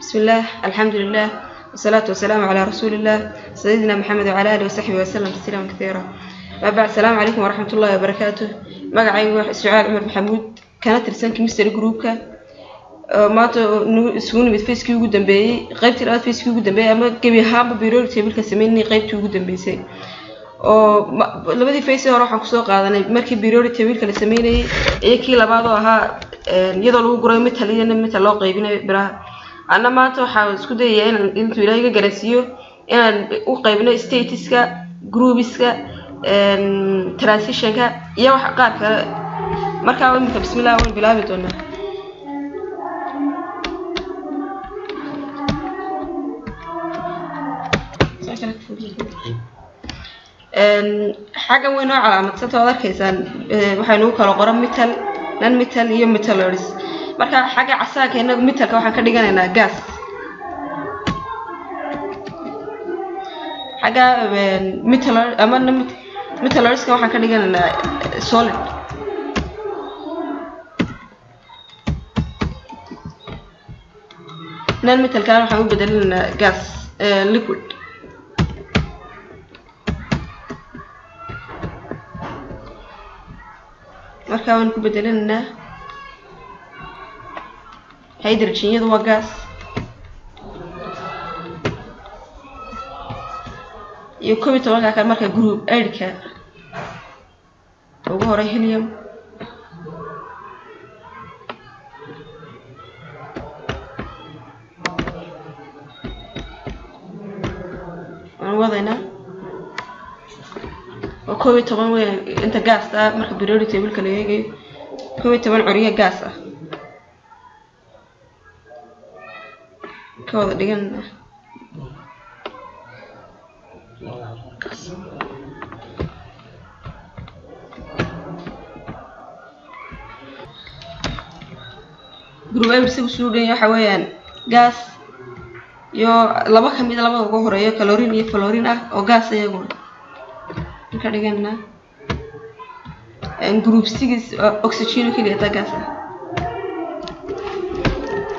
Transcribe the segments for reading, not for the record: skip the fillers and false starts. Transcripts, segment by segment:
بسم الله، الحمد لله، والصلاة والسلام على رسول الله سيدنا محمد وعلى آله وصحبه وسلم تسليما كثيرا. ما بعد، السلام عليكم ورحمة الله وبركاته. Magacaygu waa Sucaal Cumar Maxamuud, kana tirsan chemistry groupka. Maanta isugu nimid phase-kii ugu dambeeyey, qaybtii labaad, phase-kii ugu dambeeyey ama gebi ahaanba periodic table-ka sameynay qaybtii ugu dambeysay. Oo labadii phase hore waxaan kusoo qaadanay markii periodic table-ka la sameynayay, iyo kii labaad oo ahaa iyadoo lagu gurayo metal iyo metal loo qaybinayo biraha. Anna maanta waxaan isku dayayaa inaan intuu Ilaahay iga garansiiyo inaan u qaybino statuska, groupiska, transitionka iyo wax qaar kale. Markaa imika bismillah, waan bilaabi doonaa. Xaggan way noo calaamadsan waad arkaysaan, waxay nagu kala qoran metal, non metal iyo metalloids. Marka xagga casaanka inagu metalka waxaan ka dhiganaynaa gas, xagga metal ama metalloidska waxaan ka dhiganaynaa solid. Non metalkana waxaan u bedelinaynaa gas, liquid. Marka waan ku bedelinaynaa hydrogen-yadu waa gas, iyo 11-ka kale. Marka group eight-ka ugu horay helium, waan wadaynaa oo 11 weyn inta gaas ah. Marka periodic table-ka la eegayo, 11 curiyo gaas ah ka wada dhiganna. Group eight isagu suu dhan waxa weeyaan gas iyo laba ka mid labada ugu horeeyo, chlorine iyo fluorine ah, oo gas iyaguna ka dhiganaa. Group 6 oxygen oo keliya taa gas ah.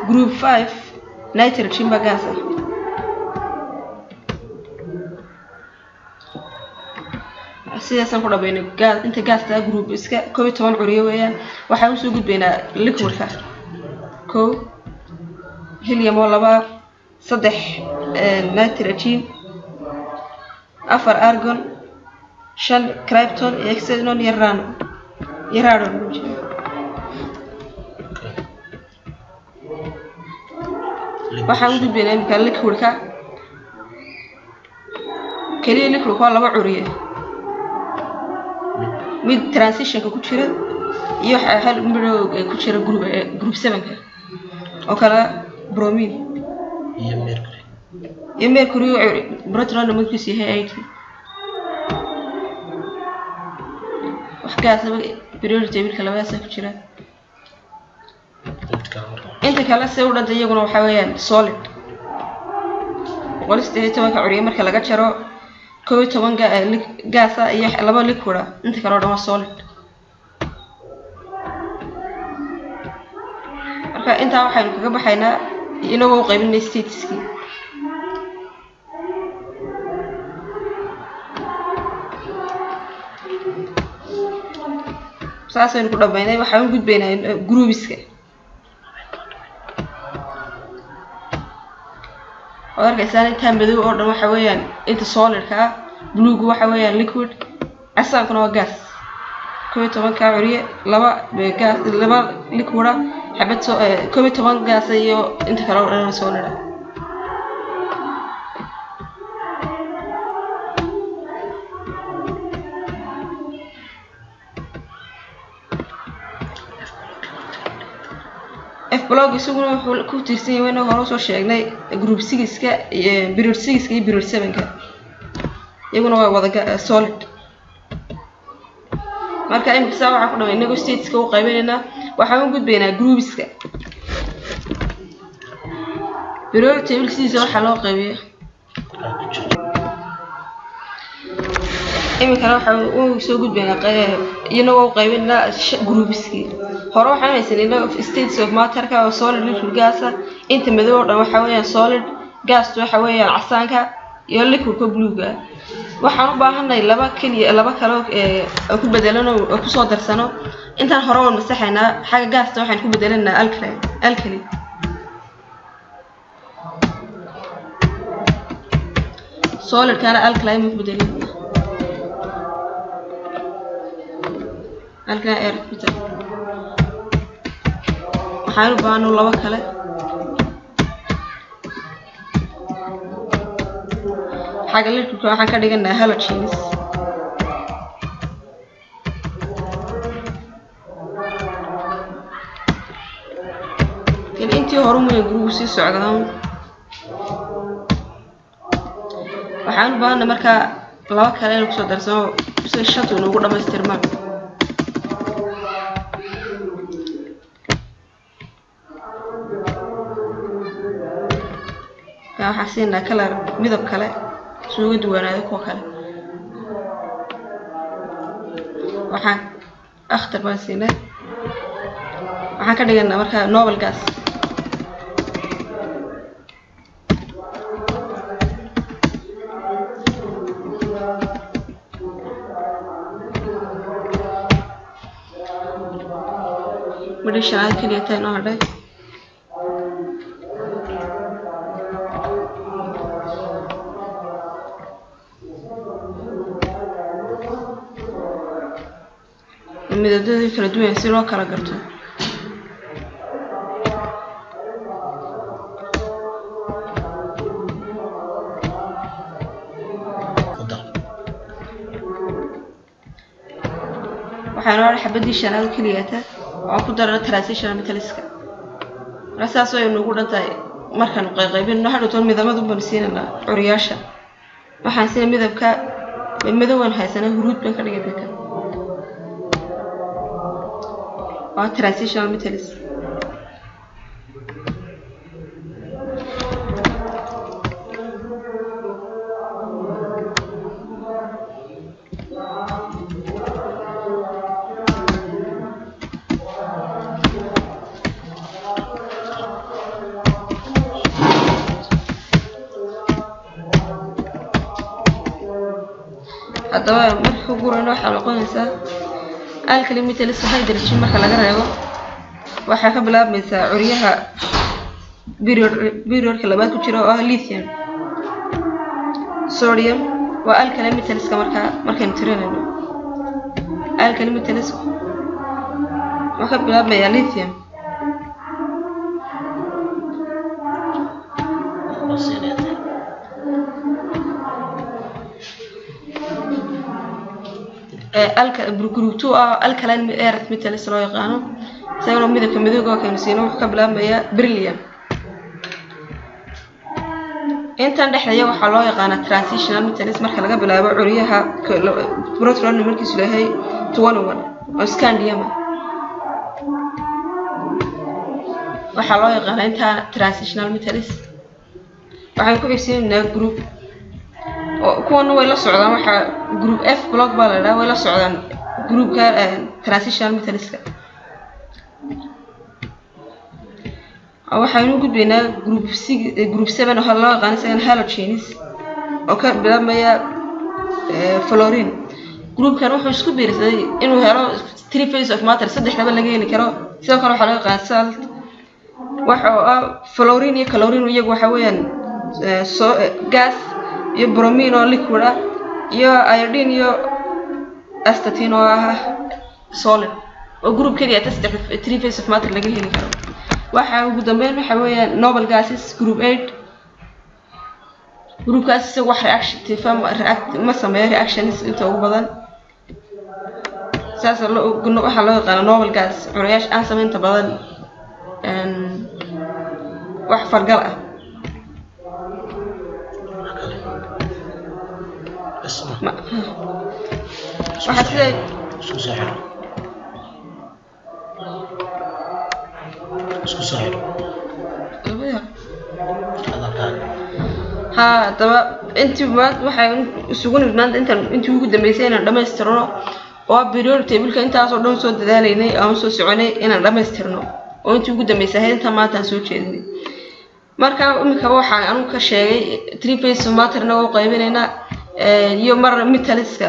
Group 5 nitrogen baa gas ah. Sidaasaan ku dhameynay gas inta gaasta group iska 11 curiyo weeyaan. Waxaan usoo gudbaynaa liquidka. Kow helium oo laba, saddex nitrogen, afar argon, shan krypton iyo xenon iyo rano iyo radon. Waxaan u gudbaynaa imika liquidka keliya. Liquidka waa laba curiye, mid transitionka ku jira iyo hal midho ku jira group sevenka oo kale, bromine iyo mercury. Iyo mercury, proton numberkiisu yahay 80. Wax gaasaba periodic table-ka labadaasa ku jira. Inta kale marka inta kale se u dhanta iyaguna waxaa weeyaan solid. 118-ka curiye marka laga jaro 11 gaasa iyo laba liquida, inta kale oo dhan waa solid. Marka intaa waxaynu kaga baxaynaa inagoo u qaybinay statuskii. Saasaynu ku dhamaynay. Waxaan u gudbaynaa groupiska. Waad arkaysaan intaa madow oo dhan waxa weeyaan inta solidka ah, bluegu waxa weeyaan liquid, casaankuna waa gas. 11-ka curiye, laba gas, laba liquida, xabad soo 11 gas iyo inta kale oo dhan solid ah. F block isaguna wuxuu ku tiirsan yahay, wayna hore usoo sheegnay, group six-ka iyo period six-ka iyo period seven-ka, iyaguna waa wada solid. Marka imika saa waxaan ku dhamay inagoo stateska u qaybinaynaa. Waxaan u gudbaynaa groupiska. Periodic table sidiisa waxaa loo qaybiya. Iminkana waxaan u soo gudbaynaa iyagoo u qaybinaynaa groupiskii. Hore waxaan haysanay law of states of matterka oo solid, liquid, gas ah. Inta madow oo dhan waxa weeyaan solid, gastu waxa weeyaan casaanka iyo liquidka bluega. Waxaan u baahanay laba keliya, laba kale oo ku bedelano oo kusoo darsano. Intaan hore waan masaxaynaa. Xagga gaasta waxaan ku bedelanaa alkali, alkali. Solidkana alkaline baan ku bedelanaa, alkaline earth metal. Waxaan u baahanay laba kale. Xagga liquidka waxaan ka dhiganaa halogens. Intii hore mooya gurigu sii socdaa. Waxaan u baahanay markaa laba kale inuu kusoo darsano si shantu inoogu dhamaystirmaan. Waxaan siinaa kalar, midab kale, si uga duwanaado kuwa kale. Waxaan akhtar baan siinay, waxaan ka dhiganaa markaa noble gas. Midhi shanaad keliya taa inoo hadhay. Midabadooda kala duwan si loo kala garto. Ku dar. Waxaa inoo hadhay xabadii shanaad keliyata oo ku darana transitional metaliska. Marka saas way noogu dhan tahay. Markaanu qayqaybinno hadhowtoon midabadu baanu siinaynaa curiyaasha. Waxaan siina midabka madow waan haysanaa, huruud baan ka dhigay. Kan waa transitional metals. Haddaba marka ku gurayno waxaa noqonaysaa alkali metals hydrogen marka laga reebo. Waxaa ka bilaabmaysaa curyaha periodka labaad ku jira oo ah lithium, sodium. Waa alkali metalska. Markaa markaynu tirinayno alkali metals wuxuu ka bilaabmayaa lithium. Loo siinaya. Ee alka group 2 ah alkaline earth metals loo yaqaano, isagana midabka madowga oo kaynu siino, wuxuu ka bilaabmayaa beryllium. Intan dhexdeeya waxaa loo yaqaanaa transitional metals marka laga bilaabo curyaha proton markiisu yahay 21 oo scandium ah. Waxaa loo yaqaanaa intaa transitional metals. Waxaan ku xigsiinaynaa group oo kuwana way la socdaan. Waxaa group F block baa la dhahaa, way la socdaan groupka transitional metalska. Waxaynu u gudbaynaa group six, group 7 oo loo yaqaano isagana halogens oo ka bilaabmaya fluorine. Groupkan wuxuu isku biirsaday inuu helo three phase of matter, saddexdaba laga heli karo. Sidoo kale waxaa loo yaqaan salt waxa oo ah fluorine iyo chlorine, iyagu waxa weeyaan so gas, iyo bromine oo liquid ah, iyo iodine iyo astatine oo ah solid, oo group keliya ta saddex three phase of matter laga heli karo. Waxa ugu dambeyn waxa weeyaan noble gases, group 8. Groupkaas isaga wax reaction react ma sameeyo, reactions inta ugu badan. Saas waxaa loo yaqaana noble gas, curayaasha aan samaynta badan wax fargal ah. Wax kale bas ma waxaa sida isku soo xidho, isku soo xidho. Labada hadalkaaga. Haa, haddaba intii maanta waxay isugu nimid maanta intaan intii ugu dambeysay inaan dhamaystirno Oo periodic table-ka intaasoo dhan soo dadaalaynay, aan soo soconay inaan dhammaystirno, oo intii ugu dambeysay ahayd inta maanta aan soo jeedinay. Marka iminkaba waxaan anugu ka sheegay three phases of matter-na u qaybinaynaa iyo mar metals-ka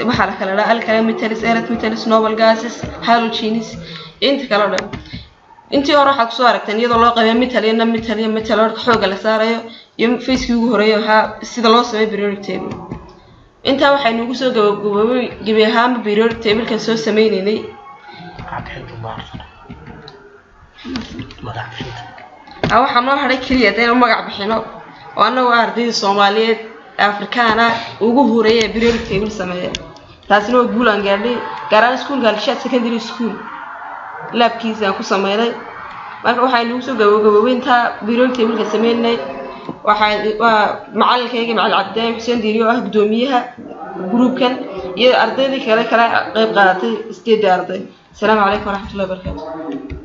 waxaa la kala dhaha alkali metals, earth metals, noble gases, halogens, inta kale o dhan. Intii hore waxaad kusoo aragteen iyadoo loo qaybiyo metal iyo non metal iyo metalloid xoogga la saarayo, iyo phase-kii ugu horeeyay ahaa sida loo sameeyo periodic table. Intaa waxaynu ugu soo gabagaboobay gebi ahaanba periodic table-kan soo sameyneynay. Magac bixinta maartana, magac bixinta. Waxaa noo hadhay keliya haddaynu magac bixino, oo annagoo ardayda Soomaaliyeed Afrikaana ugu horeeya ee periodic table sameeya. Taasina waa guul aan gaadhay, gaar ahaan iskuulka Alshaad Secondary School lab-kiisa aan ku sameynay. Marka waxaa nagu soo gabagaboobay intaa periodic table-ka sameynay. Waxaa waa macalinkayga, Macalin Cabdilaahi Xuseen Diiri, oo ah guddoomiyaha group-kan, iyo ardaydii kale kala qayb qaadatay, sideedii arday. Asalaamu calaykum waraxmatullahi wabarakaatu.